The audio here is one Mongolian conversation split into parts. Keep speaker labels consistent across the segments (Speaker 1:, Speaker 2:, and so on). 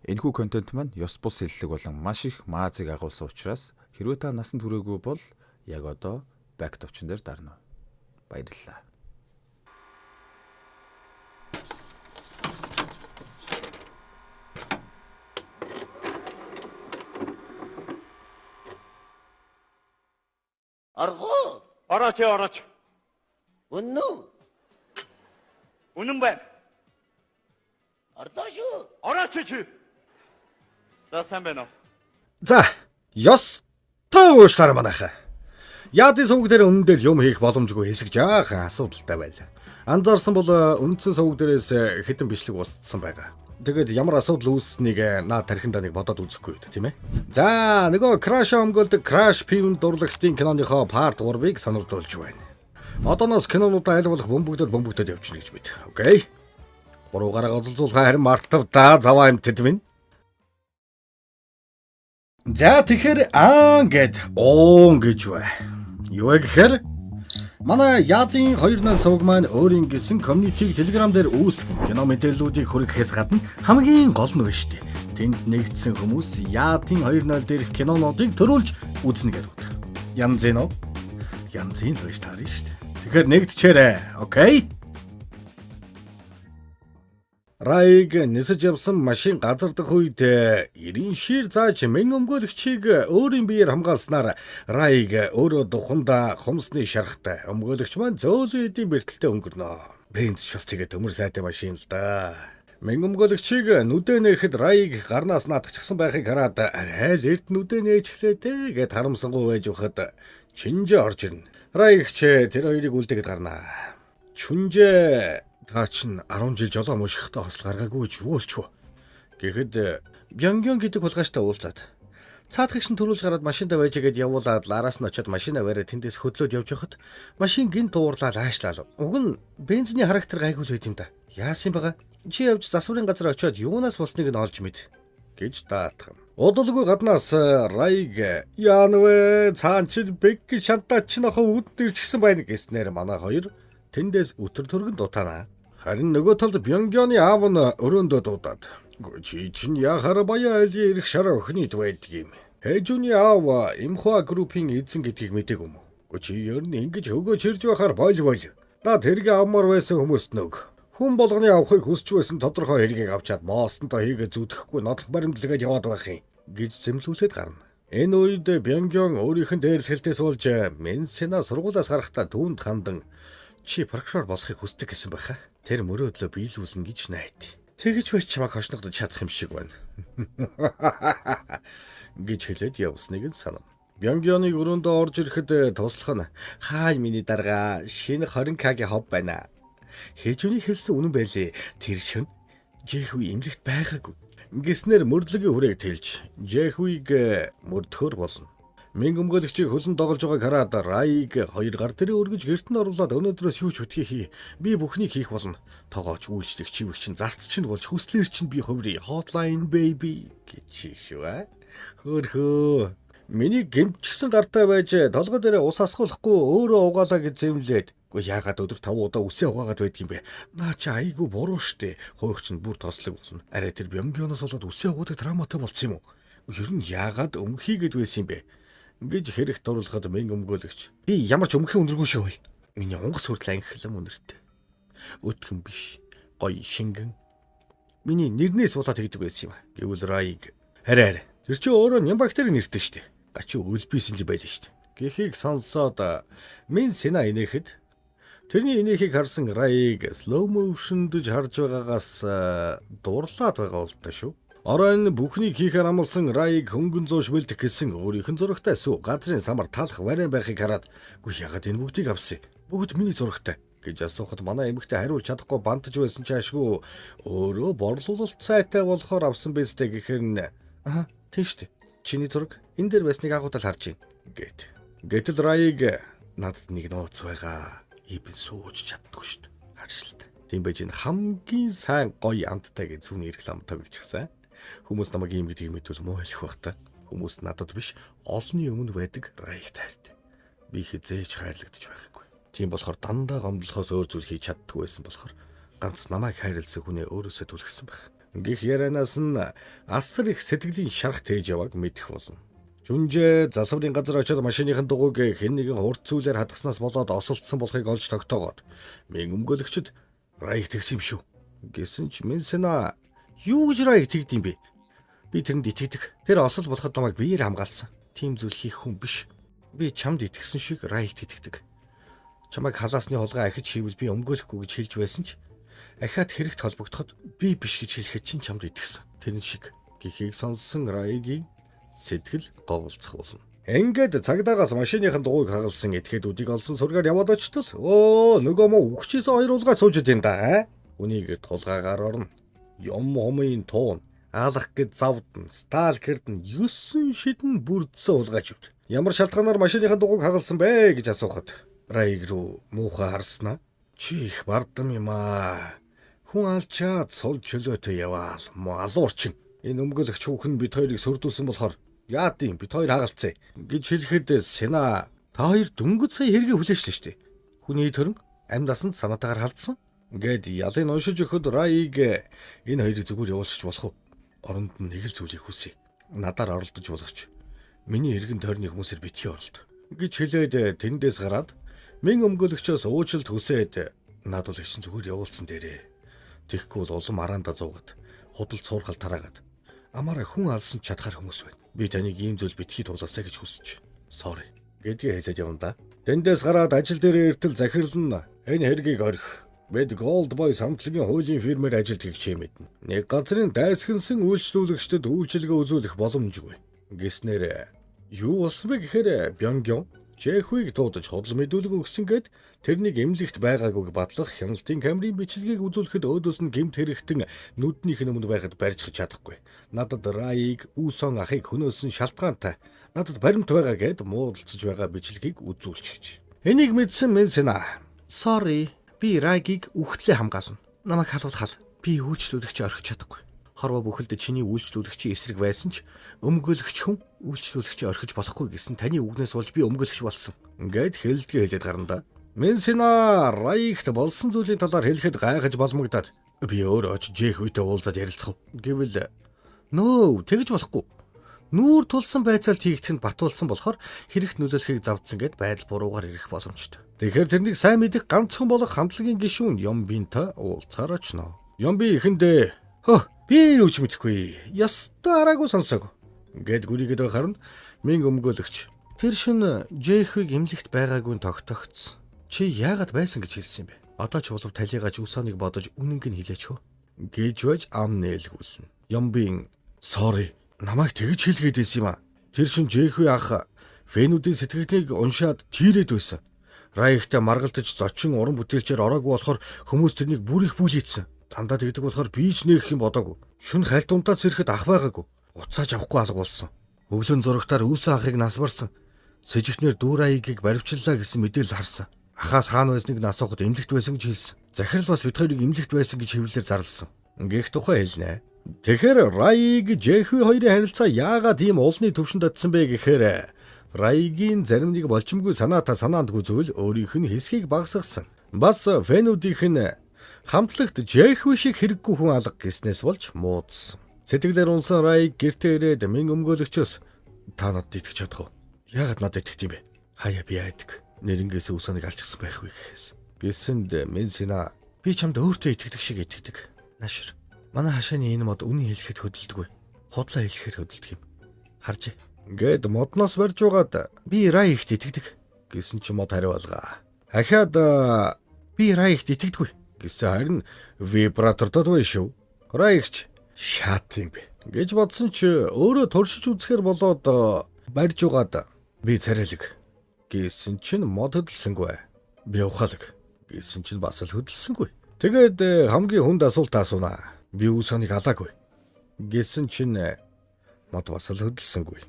Speaker 1: Энэхүү контент маань ёс бус хэллэг болон маш их маазыг агуулсан учраас хэрвээ та насанд хүрээгүй бол яг одоо back товчон дээр дарна. Баярлалаа.
Speaker 2: Аргуу.
Speaker 3: Орооч ээ, орооч.
Speaker 2: Үнэн үү?
Speaker 3: Үнэн байна.
Speaker 2: Орлоо шүү.
Speaker 3: Орооч чи. За, сайн байна уу?
Speaker 4: За, ёстой уушлаарай, манайхаа. Яадын сувг дээр үнэндээ л юм хийх боломжгүй хэсэг жаахан асуудалтай байлаа. Анзаарсан бол үндсэн сувг дээрээс хэдэн бичлэг устсан байгаа. Тэгээд ямар асуудал үүссэнийг наа тархиндаа нэг бодоод үзэхгүй үү, тийм ээ. За, нөгөө Crash өмгөөлдөг Crash Pivn дурлагчдын киноныхоо part 3-ыг сонирдуулж байна. Одооноос кинонуудаа аль болох бөмбөгдөд бөмбөгдөд явчихна гэж бид. Okay. Буруугаараа гоцолзуулахаа харин мартав да, заваа амьтад минь. За, тэгэхээр аан гэд уун гэж бай. Юу вэ гэхээр манай Яадын 2.0 сувг маань өөрийн гэсэн community-г Telegram дээр үүсгэн кино мэдээллүүдийг хүргэхээс гадна хамгийн гол нь биш үү. Тэнд нэгдсэн хүмүүс Яадын 2.0 дээрх кинонуудыг төрүүлж үзнэ гэдэг үг. Янз юм уу? Янзын л байж таарна шүү дээ. Тэгэхээр нэгдчээрэй. Okay? Райг нисэж явсан машин газардах үед 90 шир зааж мэн өмгөөлөгчийг өөрийн биеэр хамгаалснаар Райг өөрөө духанда хумсны шарахтай, өмгөөлөгч маань зөөлөн эдийн бэртэлтэй өнгөрнө. Бенз ч бас тэгээд төмөр сайтай машин л да. Мэн өмгөөлөгчийг нүдэ нээхэд Райг гарнаас наадчихсан байхыг хараад арай л эрт нүдэ нээчихлээ те гэд харамсангуй байж байхад Чинжээ орж ирнэ. Райгч тэр хоёрыг үлдээгээд гарнаа. Чүнжээ, та чинь 10 жил жолоо мушигтай хосол гаргаагүй ч юу болчих вэ? Гэхэд Бянгён гэдэг хулгайчтай уулзаад цаадхыг шин төрүүлж гараад машиндаа байж гээд явуулаад лараас нь очиод машина бариад тэндээс хөдлөөд явж байхад машин гин дуурлаа, лаашлаа. Уг нь бензиний характер гайгүй л байт юм да. Яасан бага? Чи явж засварын газар очиод юунаас болсныг нь олж мэд гэж даатгав. Удалгүй гаднаас Райг яана вэ? Цаан чинь бэг шантаа чинь охин үдэнд ирчихсэн байна гэснээр манай хоёр тэндээс өтөр төргөн дутаана. Харин нөгөө талд Бянгёны аав нь өрөөндөө дуудаад чи чинь яхаар баяа айлын ирэх шар охиныг байдаг юм. Хэжүний аав Имхуа группийн эзэн гэдгийг мэдээг юм уу? Чи ер нь ингэж хөгөөч ирж байхаар бойл бойл. Наад хэрэг авмаар байсан хүмүүст нэг. Хүн болгоны авахыг хүсч байсан тодорхой хэргийг авчаад моостонтой хийгээ зүтгэхгүй нодлох баримтлагаад яваад байх юм гэж зэмлүүлээд гарна. Энэ үед Бянгён өөрийнх нь дээрлэхэлтээс болж Менсена сургуулиас гарахдаа түүнд хандан чи прокурор болохыг хүсдэг гэсэн байхаа. Тэр мөрөөдлөө биелүүлнэ гэж найд. Тэгэж байж чамайг хошногдож чадах юм шиг байна гэж хэлээд явсныг нь санав. Бянгёныг өрөөндөө орж ирэхэд туслах нь хай миний дарга, шинэ 20К-гийн хов байна. Хэжүүний хэлсэн үнэн байлээ. Тэр шин Жэхүй эмнэлэгт байгаагүй. Гэснээр мөрдлөгийн хүрээг тэлж Жэхүйг мөрдөхөр болно. Мэн өмгөөлөгчийг хөлн доголж байгааг хараад Райг хоёр гар дээрээ өргөж гэрт нь оруулаад өнөөдрөөс юу ч битгий хий. Би бүхнийг хийх болно. Тогооч үйлчлэг чивэг чинь зарц чинь болж хүслээр чинь би хувиръя. Hotline baby гэж шүү аа. Хөөхөө. Миний гэмтчихсэн гартай байж толгой дээрээ ус асгуулахгүй өөрөө угаалаа гэж зэмлээд. Үгүй, яагаад өдөр 5 удаа үсээ угаагаад байдаг юм бэ? Наа чи айгүй буруу штэ. Хойх чинь бүр тослог болно. Арай тэр Бянгёноос болоод үсээ угаадаг травматай болцсон юм уу? Ер нь яагаад өмхийгээд байсан юм бэ? Ингэж хэрэг дурлахад мэн өмгөөлөгч. Би ямар ч өмхий үнэргүй шүү. Миний онгоц хүртэл анхлан үнэртэй. Өтгөн биш. Гоё шингэн. Миний нэрнээс болоод тэгдэг байсан юм. Гэвэл Райг арай арай. Тэр чи өөрөө нямбактери нэртэй штэ. Гачин өлбийсэн л байлаа штэ. Гэхийг сонсоод мэн сена инээхэд тэрний инээхийг харсан Райг slow motion-дж харж байгаагаас дурлаад байгаа бол та шүү. Оройн бүхнийг хийхээр амлсан Райг хөнгөн зууш бэлдэх гэсэн өөрийнх нь зурагтай сүү газрын самар талах варен байхыг хараад үгүй, ягаад энэ бүгдийг авсан? Бүгд миний зурагтай гэж асуухад манай эмэгтэй хариулж чадахгүй бантаж байсан ч ашгүй өөрөө борлуулалт сайтай болохоор авсан биз дээ гэхээр нь аа, тийм шүү дээ. Чиний зураг энэ дээр байсныг агуудал харж байна гэт. Гэтэл Райг надад нэг нууц байгаа. Ибн сууж чаддгүй шүү дээ. Харшилт. Тийм байж энэ хамгийн сайн гоё амттай гэж түүний реклам тоглочихсан. Хүмүүс намайг ийм гэдгийг мэдвэл муу хэлэх байх та. Хүмүүс надад биш, олонний өмнө байдаг Райг тайрт. Би хизээж хайрлагдчих байгаагүй. Тийм болохоор дандаа гомдлохоос өөр зүйл хийж чаддаггүй байсан болохоор ганц намайг хайрлсан хүнээ өөрөөсөө түлхсэн байх. Гэх ярианаас нь асар их сэтгэлийн шарах тээж явааг мэдэх болно. Жүнжээ засварын газар очиод машиныхын дугуйг хэн нэгэн хурц зүйлээр хатгаснаас болоод осолдсон болохыг олж тогтоогоод мэн өмгөөлөгчд Райг тэгсэн юм шүү. Гэсэн ч Минсена юу гэж Райг тэгд юм бэ? Би тэрэнд итгэдэг. Тэр осол болоход намайг биеэр хамгаалсан. Тийм зүйл хийх хүн биш. Би чамд итгэсэн шиг Райгт итгэдэг. Чамайг халаасны хулгай ахиж хийвэл би өмгөөлөхгүй гэж хэлж байсан ч ахиад хэрэгт холбогдоход би биш гэж хэлэхэд чинь чамд итгэсэн. Тэрэн шиг гэхийг сонссон Райгийн сэтгэл гоголцох болно. Ингээд цагдаагаас машиныхын дугуйг хагалсан этгээдүүдийг олсон сургаар яваад очтол өө нөгөө мó үхчихсэн хоёр улгай сууж идэм да аа. Үнийг тулгаагаар орно. Юм хомын туун алах гэж завдна, сталкердэн 9 шидэн бүрдсэн улгайч үд. Ямар шалтгаанаар машиныхын дугуйг хагалсан бэ гэж асуухад Райг руу муухай харснаа. Чи их бардам юм аа. Хүн алчаад сул чөлөөтэй яваал. Алуурчин. Энэ өмгөөлөгч хүүхэн бид хоёрыг сөрдүүлсэн болохоор яад юм бид хоёр хагалцээ гэж хэлэхэд Сена та хоёр дөнгөж сая хэрэгээ хүлээшлээ штэ. Хүний төрөн амьд асанд санаатаагаар халдсан. Ингээд ялын уншиж өгөхөд Райг энэ хоёрыг зүгээр явуулчих болох уу? Оронд нь нэг л зүйлийг хүсье. Надаар оролдож болох ч. Миний эргэн тойрны хүмүүсээр битгий оролд гэж хэлээд тэндээс гараад мэн өмгөөлөгчөөс уучлалт хүсээд над бол их чинь зүгээр явуулсан дээрээ. Тэгэхгүй бол улам араандаа зуугаад худал цуурхал тараагаад амаараа хүн алсан чадхаар хүмүүс байна. Би таныг ийм зүйл битгий туулаасаа гэж хүсэж. Sorry гэдгийг хэлээд явна да. Тэндээс гараад ажил дээрээ эртэл захирал нь энэ хэргийг орхи. Бид Gold Boys хамтлагийн хуулийн фирмээр ажилдгийг чи мэднэ. Нэг газрын дайсагнасан үйлчлүүлэгчдэд үйлчилгээ үзүүлэх боломжгүй. Гэснээр юу болсон бэ гэхээр Бянгён Жэхвийг дуудаж худал мэдүүлэг өгсөн гэд тэрнийг эмнэлэгт байгаагүйг батлах хяналтын камерын бичлэгийг үзүүлэхэд өөдөөс нь гэмт хэрэгтэн нүднийх нь өмнө байхад барьж чадахгүй. Надад Раиг, Үсон ахыг хөнөөсөн шалтгаантай. Надад баримт байгаа гэд муудалцаж байгаа бичлэгийг үзүүлчихэж. Энийг мэдсэн Мэнсена. Sorry, би Райгийг үхтлээ хамгаална. Намайг халуул хал. Би үйлчлүүлэгч орхиж чадахгүй. Хорвоо бүхэлд чиний үйлчлүүлэгчийн эсрэг байсан ч өмгөөлөгч хүн үйлчлүүлэгчээ орхиж болохгүй гэсэн таны үгнээс болж би өмгөөлөгч болсон. Ингээд хэлдгээ хэлээд гарна да. Менсина Райхт болсон зүйлийн талаар хэлэхэд гайхаж балмагдаад би өөрөө очиж Жэхвитэй уулзаад ярилцах уу гэвэл нөө тэгж болохгүй. Нүүр тулсан байцаалт хийгдэх нь батуулсан болохоор хэрэгт нөлөөлөхийг завдсан гэд байдал буруугаар ирэх боломжтой. Тэгэхээр тэрнийг сайн мэдэх ганцхан болох хамтлагийн гишүүн Ямбинтай уулзгаар очно. Ямби эхэндээ хөө би юу ч мэдэхгүй. Ястаа араагүй сонсоогүй. Гэд гүрийгээд байхаар нь мэн өмгөөлөгч. Тэр шин Жэхвиг эмнэлэгт байгаагүй нь тогтогцсон. Чи яагаад байсан гэж хэлсэн юм бэ? Одоо ч болов талийгаж Үсоныг бодож үнэнг нь хэлээч хөө. Гэж байж ам нээлгүүлнэ. Ямбин sorry намайг тэгж хэлгээд байсан юм а. Тэр шин Жэхви ах фэнүүдийн сэтгэлийг уншаад тийрээд байсан. Раихтай маргалдаж зочин уран бүтээлчээр ороогүй болохоор хүмүүс тэрнийг бүр их бүлийдсэн. Дандаа тэгдэг болохоор би ч нээх юм бодоогүй. Шүн хальт унтаад сэрэхэд ах байгаагүй. Уцааж авахгүй алга болсон. Өглөн зурагтаар Үүсэн ахыг нас барсан. Сэжигтнэр дүү Раигийг баривчлалаа гэсэн мэдээлэл харсан. Ахаас хаана байсныг нь асуухад эмнэлэгт байсан гэж хэлсэн. Захирал бас бид хоёрыг эмнэлэгт байсан гэж хэвлэлээр зарласан. Гэх тухай хэлнэ. Тэгэхээр Раиг Жэхви хоёрын харилцаа яагаад ийм уулны төвшөнд очсон бэ гэхээр Райгийн зарим нэг болчмгүй санаатай санаандгүй зүйл өөрийнх нь хэсгийг багасгасан. Бас фэнүүдийнх нь хамтлагт Жэхви шиг хэрэггүй хүн алга гэснээс болж муудсан. Сэтгэлээр унсан Райг гэртээ ирээд мэн өмгөөлөгчөөс та надад итгэж чадах уу? Яагаад надад итгэх юм бэ? Хаяа би айдаг. Нэрэнгээс Үсаныг алчихсан байх вэ гэхээс. Гэсэнд Менсина би чамд өөртөө итгэдэг шиг итгэдэг. Нашир. Манай хашааны энэ мод үнэн хэлэхэд хөдөлдөггүй. Худлаа хэлэхээр хөдөлдөг юм. Харж. Ингээд модноос барьж угаад би Райхт итгэдэг гэсэн чи мод хариу алгаа. Ахаад би Райхт итгэдэггүй гэсэн харин вибратордод байна шүү. Райхч шат юм бэ гэж бодсон чи өөрөө туршиж үзэхэр болоод барьж угаад би царайлаг гэсэн чинь мод хөдөлсөнгүй. Би ухаалаг гэсэн чинь бас л хөдөлсөнгүй. Тэгээд хамгийн хүнд асуулт асуунаа. Би Үсаныг алаагүй гэсэн чинь мод бас л хөдөлсөнгүй.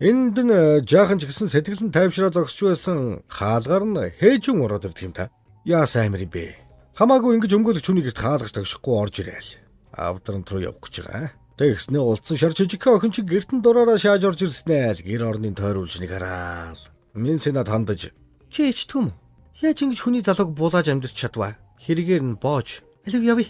Speaker 4: Энд нь жаахан ч гэсэн сэтгэл нь тайвшраа зогсож байсан хаалгаар нь хээжүн ороод ирдэг юм та. Яасан амир юм бэ? Хамаагүй ингэж өмгөөлөгч хүний гэрт хаалгаж тогшихгүй орж ирээл. Авдрант руу явах гэж байгаа. Тэгснээ уулзсан шар жижигхэн охин чи гэртэн дураараа шааж орж ирснээ л гэр орнын тойруулж нэг хараал. Минсинад хандаж чи ичдэг юм уу? Яаж ингэж хүний залууг булааж амьдарч чадваа? Хэрэгээр нь боож. Алив явъя.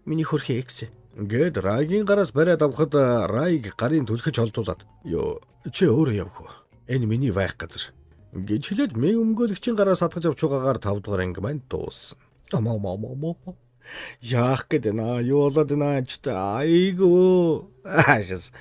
Speaker 4: Миний хөрхи экс. Ингээд Райгийн гараас бариад авахад Райг гарын түлхэж холдуулаад "Йоо, чи өөрөө явах уу? Энэ миний байх газар." гэж хэлээд мэн өмгөөлөгчийн гараас хатгаж авч байгаагаар 5 дугаар анги маань дууссан. Амаа амаа амаа. Яах гээд байна? Юу болоод байна ч айгуу. Аашас.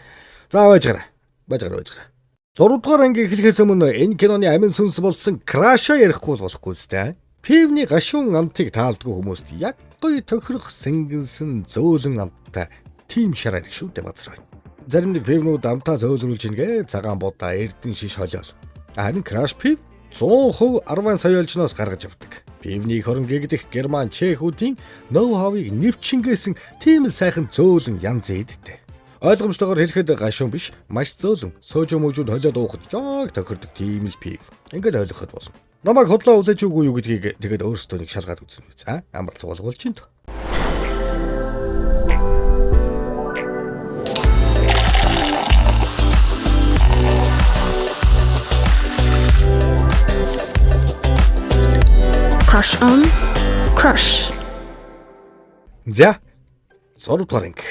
Speaker 4: За байж гараа. Байж гараа байж гараа. 6 дугаар анги эхлэхээс өмнө энэ киноны амин сүнс болсон Crush-а ярихгүй болохгүй зү. Пивний гашуун амтыг таалдгүй хүмүүст яг гоё тохирох сэнгэнсэн зөөлөн амттай тим шар ариг шүү дээ базар байна. Зарим нэг пивнүүд амтаа зөөлрүүлж ийнгээ цагаан будаа эрдэн шиш холиол. Харин Crush пив 100% 10 сая олжноос гаргаж авдаг. Пивний хорон гэгдэх герман чехүүдийн ноу хавыг нэвчингээсэн тийм л сайхан зөөлөн янз эдтэй. Ойлгомжтойгоор хэлэхэд гашуун биш, маш зөөлөн, сууж мөжөнд холиод уухад яг тохирдог тийм л пив. Ингээд ойлгоход болно. Намайг худлаа хүлээж үгүй юу гэдгийг тэгээд өөрсдөө нэг шалгаад үзнэ биз. Аа, амар цугалгуулж чинь.
Speaker 5: Crush on Crush.
Speaker 4: За. 6 дугаар анги.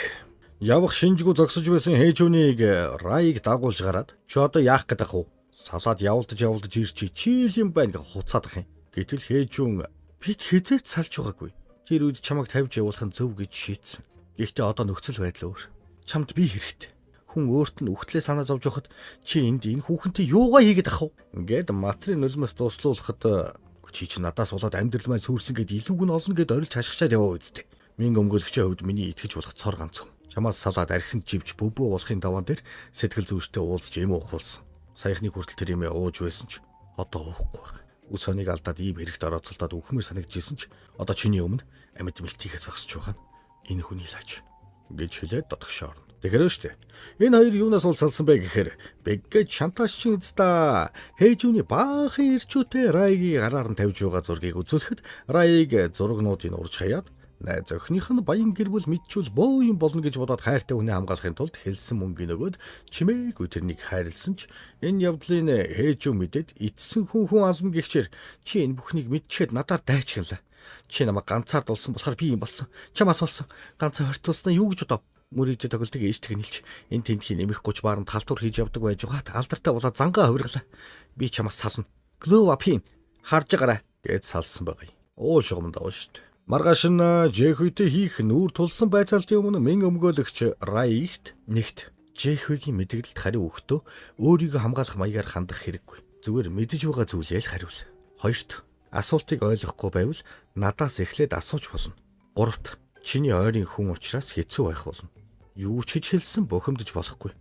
Speaker 4: Явах шинжгүй зогсож байсан хээжүүнийг Райг дагуулж гараад чи одоо яах гээд ах вэ? Салаад явуулдаж явуулдаж ирчи чийл юм байна гэж хуцаад ах юм. Гэтэл хээжүүн бит хизээч салж байгаагүй. Тэр үед чамайг тавьж явуулах нь зөв гэж шийдсэн. Гэхдээ одоо нөхцөл байдал өөр. Чамд би хэрэгтэй. Хүн өөрт нь үхтлээ санаа зовж байхад чи энд энэ хүүхэнтэй юугаа хийгээд ах вэ? Ингээд матрын нулимс дуслуулахад чи чи надаас болоод амьдрал маань сүрсэн гэд илүүг нь олно гэд орилж хашгичаад яваа үсттэй. Минь өмгөөлөгчийн хувьд миний итгэж болох цор ганц хүн. Чамаас салаад архинд живж бөбөө болохын даваан дээр сэтгэл зүйчтэй уулзч юм уухулсан. Саяхны хүртэл тэр юмээ ууж байсан ч одоо уухгүй байх. Үс хоныг алдаад ийм хэрэгт орооцолдоод үхмээр санагдчихсэн ч одоо чиний өмнө амьд мэлтийхээ зогсож байгаа нь энэ хүний лаж гэж хэлээд дотгошоо орно. Тэгэхээр шүү дээ. Энэ хоёр юунаас уулзалсан бэ гэхээр бэггээд шантаашчин эзда хээжүүний баахан ирчүүтэй Райгийг гараар нь тавьж байгаа зургийг үзүүлэхэд Райг зургнуудыг урж хаяад найз охиных нь баян гэр бүл мэдчүүл бөө юм болно гэж бодоод хайртай хүнээ хамгаалахын тулд хэлсэн мөнгөний нөгөөд чимээгүй тэрнийг хайрлсан ч энэ явдлын хээжүү мэдээд эцсэн хүн хүн ална гихчээр чи энэ бүхнийг мэдчихэд надаар дайчгалаа. Чи намайг ганцаар дулсан болохоор би юм болсон. Чамаас болсон. Ганцаа хортуулснаа юу гэж бодов? Мөрийдэ тоглолтыг ээжтэйг нэлж энэ тентхийн нэмэх 30 бааранд халтур хийж явдаг байж байгаад алдартай болоод зангаа хувирглаа. Би чамаас сална. Glow up хийн. Харж байгаарай гэж салсан байгаа юм. Уул шугамд аваа шүү дээ. Маргааш нь Жэхүйтэй хийх нүүр тулсан байцаалтын өмнө мэн өмгөөлөгч Райхт нэгт Жэхүйгийн мэдгэлд хариу өгөхдөө өөрийгөө хамгаалах маягаар хандах хэрэггүй. Зүгээр мэдэж байгаа зүйлээ л хариул. Хоёрт асуултыг ойлгохгүй байвал надаас эхлээд асууж болно. Гуравт чиний ойрын хүн учраас хэцүү байх болно. Юу ч хийж хэлсэн бухимдаж болохгүй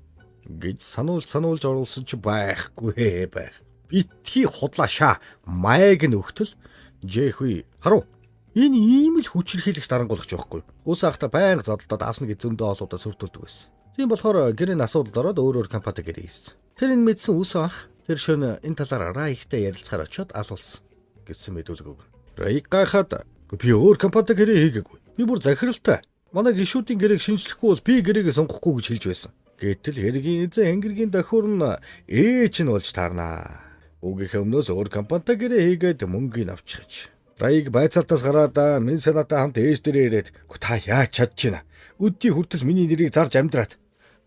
Speaker 4: гэж сануулж сануулж оруулсан чи байхгүй байх. Битгий худлаа шаа. Маяг нь өгтөл Жэхүй харуу. Энэ ийм л хүчирхийлэгч дарангуулагч байхгүй. Ус ахта байнга зодолдоод ална гэж зөндөө олуудаа сүрдүүлдэг байсан. Тийм болохоор гэрийн асуудалд ороод өөр өөр компанитай гэрээ хийсэн. Тэр энэ мэдсэн ус ах тэр шөнө энэ талаар Райхтай ярилцахаар очиод алуулсан гэсэн мэдүүлэг өгнө. Райг гайхаад би өөр компанитай гэрээ хийгээгүй. Би бүр захиралтай. Манай гишүүдийн гэрээг шинжлэхгүй бол би гэрээгээ сонгохгүй гэж хэлж байсан. Гэтэл хэргийн эзэн хэнгэргийн дахиур нь ээж нь болж таарнаа. Үгийнхээ өмнөөс өөр компанитай гэрээ хийгээд мөнгийг авчихж. Райг байцаалтаас гараад минь санаатай хамт ээж дээрээ ирээд та яаж чадж байна? Өдний хүртэл миний нэрийг зарж амьдраад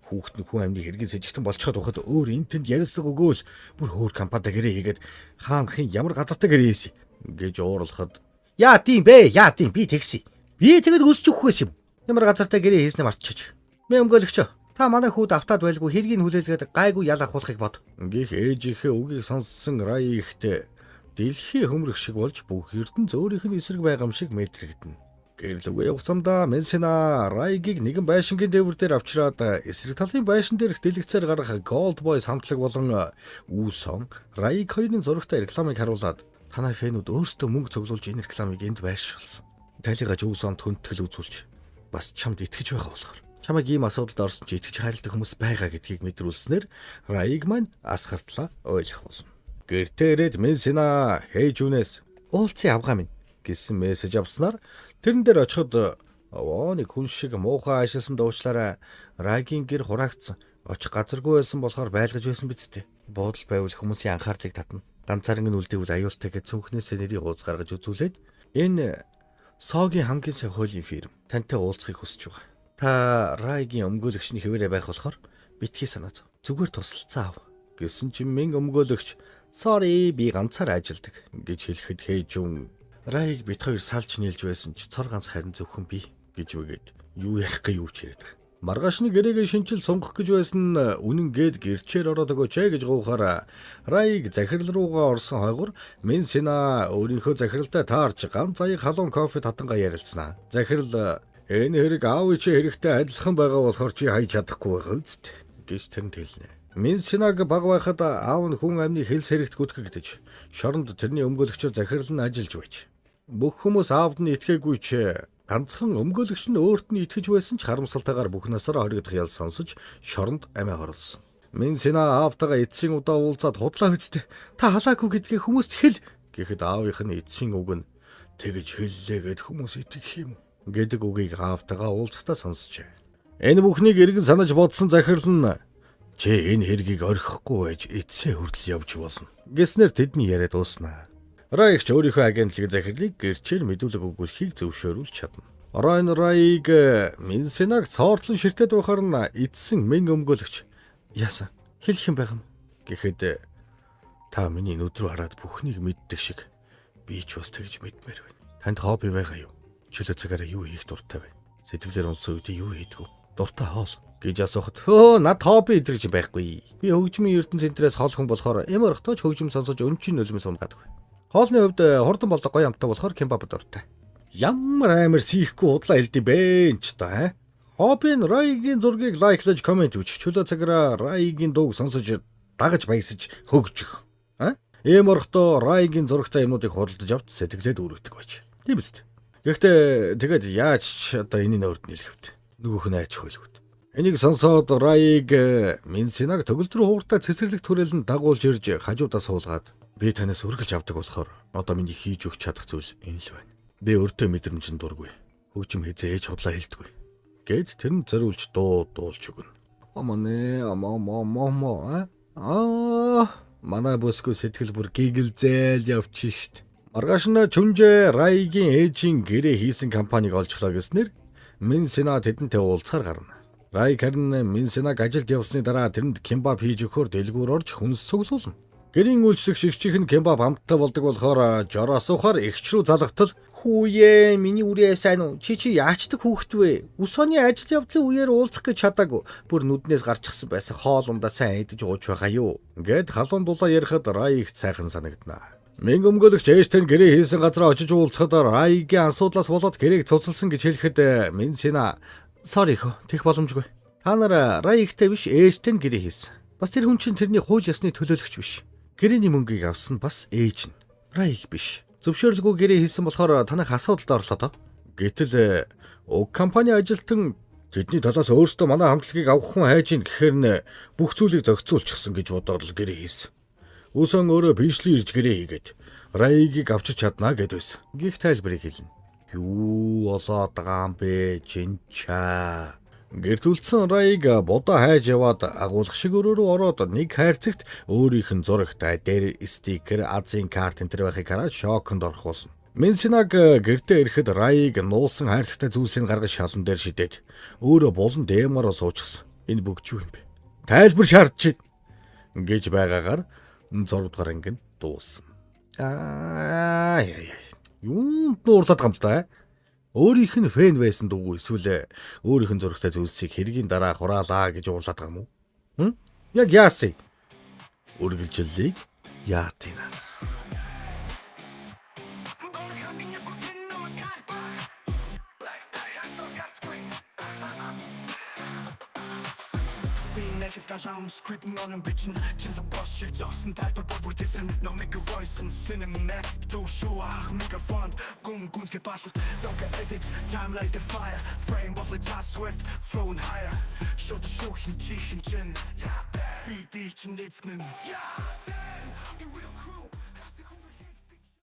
Speaker 4: хүүхэд нь хүн амны хэргийн сэжигтэн болчиход байхад өөр энэ тэнд ярилцлага өгөөл бүр өөр компанитай гэрээ хийгээд хаанхын ямар газартай гэрээ хийсэн гэж уурлахад яа тийм бэ яа тийм би тэгсэн би тэгэд өсч өгөх байсан юм ямар газартай гэрээ хийснээ мартчих. Мэ өмгөөлөгч та манай хүүд автаад байлгүй хэргийг хүлээлгээд гайгүй ял ахуулахыг бод. Гэх ээжийнхээ үгийг сонссон Рай ихтэй дэлхий хөмрөх шиг болж бүх ертөнц өөрийнх нь эсрэг байгаа юм шиг мэдрэгдэнэ. Гэрлүгээ явах замдаа Менсена Райгийг нэгэн байшингийн дээвэр дээр авчираад эсрэг талын байшин дээрх дэлгэцээр гарах Gold Boys хамтлаг болон Үүсон Райг хоёрын зурагтай рекламыг харуулад танай фэнүүд өөрсдөө мөнгө цуглуулж энэ рекламыг энд байршуулсан. Талигаж Үүсонд хүндэтгэл үзүүлж бас чамд итгэж байгаа болохоор чамайг ийм асуудалд орсон чи итгэж хайрладаг хүмүүс байгаа гэдгийг мэдрүүлснээр Райг маань асгартлаа ойлгох болно. Гэртээ ирээд Менсена хээжүүнээс уулзсан авгаа минь гэсэн мессеж авснаар тэрэн дээр очиход овоо нэг хүн шиг муухай аашилсан дуучлаараа Рагийн гэр хураагдсан. Очих газаргүй байсан болохоор байлгаж байсан биз дээ. Буудал байвал хүмүүсийн анхаарлыг татна. Ганцаарн нь үлдээвэл аюултай гэж цүнхнээсээ нэрийг ууз гаргаж үзүүлээд энэ Согийн хамгийн сайн хуулийн фирм тантай уулзахыг хүсэж байгаа. Та Райгийн өмгөөлөгчний хэвээрээ байх болохоор битгий санаа зов. Зүгээр тусалцаа ав. Гэсэн чинь Мин өмгөөлөгч "Sorry, би ганцаараа ажилдаг" гэж хэлэхэд Хэжүн Райг бит хоёр салж нийлж байсан ч цор ганц харин зөвхөн би гэж үгээд юу ярих гээ юу ч яриад байгаа. Маргаашны гэрээгээ шинчил сунгах гэж байсан нь үнэн гээд гэрчээр ороод өгөөч ээ гэж гуйхаар Райг захирал руугаа орсон хойгоор Минсина өөрийнхөө захиралтай таарч ганц аяг халуун кофе татангаа ярилцсанаа. Захирал энэ хэрэг аав чи хэрэгтэй адилхан байгаа болохоор чи хайж чадахгүй байгаа үст гэж тэрэнд хэлнэ. Минсинаг баг байхад аав нь хүн амны хэлс хэрэгт гүтгэгдэж шоронд тэрний өмгөөлөгчөөр захирал нь ажиллаж байж. Бүх хүмүүс аавд нь итгээгүй ч ганцхан өмгөөлөгч нь өөрт нь итгэж байсан ч харамсалтайгаар бүх насаараа хоригдох ял сонсож шоронд амиа хорлсон. Минсина аавтайгаа эцсийн удаа уулзаад худлаа үсттэй. Та халаагүй гэдгээ хүмүүст хэл гэхэд аавынх нь эцсийн үг нь тэгж хэллээ гэд хүмүүс итгэх юм гэдэг үгийг аавтайгаа уулзахдаа сонсчээ. Энэ бүхнийг эргэн санаж бодсон захирал нь чи энэ хэргийг орхихгүй байж эцсээ хүртэл явж болно гэснээр тэдний яриа дууснаа. Райгч өөрийнхөө агентлагийн захирлыг гэрчээр мэдүүлэг өгүүлэхийг зөвшөөрүүлж чадна. Райн Райг Минсенаг цоортлон ширтээд байхаар нь эцсэн мэн өмгөөлөгч яасан хэлэх юм байх юм гэхэд та миний нүд рүү хараад бүхнийг мэддэг шиг би ч бас тэгж мэдмээр байна. Танд хобби байгаа юу? Чөлөө цагаараа юу хийх дуртай вэ? Сэтгэлээр унсан үедээ юу хийдэг вэ? Дуртай хоол гэж асуухад хөө над хобби идэрч байхгүй. Би хөгжмийн ертөнц центрээс хол хүн болохоор эм орохтойч хөгжим сонсож өнчин нулимс унгаадаг. Хоолны хувьд хурдан болдог гоё амттай болохоор кебаб дуртай. Ямар амар сийхгүй худлаа хэлдэг бэ энэ ч одоо аа. Хобби нь Райгийн зургийг лайклаж комент бичих. Чөлөө цагаараа Райгийн дууг сонсож дагаж баясаж хөгжих. Аа? Ийм орохдоо Райгийн зурагтай юмнуудыг худалдаж авч сэтгэлээд үүрэгдэг байж. Тийм биз дээ. Гэхдээ тэгээд яаж ч одоо энэний өөрт нийлэх вэ? Нөгөөх нь айч хойлгот. Энийг сонсоод Райг Минсинаг төгөлдөр хууртай цэцэрлэг түрээлэн дагуулж ирж хажуудаа суулгаад би танаас үргэлж авдаг болохоор одоо миний хийж өгч чадах зүйл энэ л байна. Би өөртөө мэдрэмжинд дургүй. Хөгжим хизээж худлаа хэлдэггүй. Гэт тэр нь зориулж дуу дуулж өгнө. Аманэ амаа аа манай бүсгүй сэтгэл бүр гигэлзээл явчих шít. Маргааш нь Чүнжээ Райгийн ээжийн гэрээ хийсэн компаниг олжлоо гэснээр Минсина тэдэнтэй уулзахаар гарна. Райг харин Минсинаг ажилд явсны дараа тэрэнд кимбаб хийж өгөхөөр дэлгүүр орж хүнс цуглуулна. Гэрийн үйлчлэгч эгчийнх нь кимбаб амттай болдог болохоор жор асуухаар эгч рүү залгатал хүүе миний үрээ сайн уу чи яачдаг хүүхэд вэ? Үсоны ажил явдлын үеэр уулзах гэж чадаагүй. Бүр нүднээс гарчихсан байсан хоол ундаа сайн идэж ууж байгаа юу? Гэт халуун дулаа ярихад Рай их сайхан санагдана. Мэн өмгөөлөгч ээжтэй гэрээ хийсэн газараа очиж уулзахад Райгийн асуудлаас болоод гэрээг цуцалсан гэж хэлэхэд Минсина sorry хөө тех боломжгүй. Та нар Рай ихтэй биш ээжтэй нь гэрээ хийсэн. Бас тэр хүн чинь тэрний хууль ёсны төлөөлөгч биш. Гэрээний мөнгийг авсан нь бас ээж нь. Райг биш. Зөвшөөрлгүй гэрээ хийсэн болохоор танах асуудалд орлоо доо. Гэтэл уг компани ажилтан тэдний талаас өөрсдөө манай хамтлагийг авах хүн хайж ийн гэхээр нь бүх зүйлийг зохицуулчихсан гэж бодоод л гэрээ хийсэн. Үсэн өөрөө бичлэн ирж гэрээ хийгээд Райгийг авчиж чаднаа гэд байсан. Гих тайлбарыг хэлнэ. Юу болоод байгаа юм бэ чинчаа. Гэрт үлдсэн Райг будаа хайж яваад агуулах шиг өрөөрөө ороод нэг хайрцагт өөрийнх нь зурагтай дээр стикер, азийн карт энэ төр байхыг хараад шоконд орох болно. Минсинаг гэртээ ирэхэд Райг нуусан хайрцагтай зүйлсийг гаргаж шалан дээр шидээд өөрөө булан дэмороо суучихсан. Энэ бүгд юу юм бэ? Тайлбар шаардж байна гэж байгаагаар 6 дугаар анги нь дууссан. Аа яа. Юунд нуурлаад байгаа юм л да? Өөрийнх нь фэн байсан дүүгүй эсвэл өөрийнх нь зурагтай зүйлсийг хэргийн дараа хураалаа гэж уурлаад байгаа юм уу? Хм? Яг яасан? Үргэлжлэлийг яатинаас.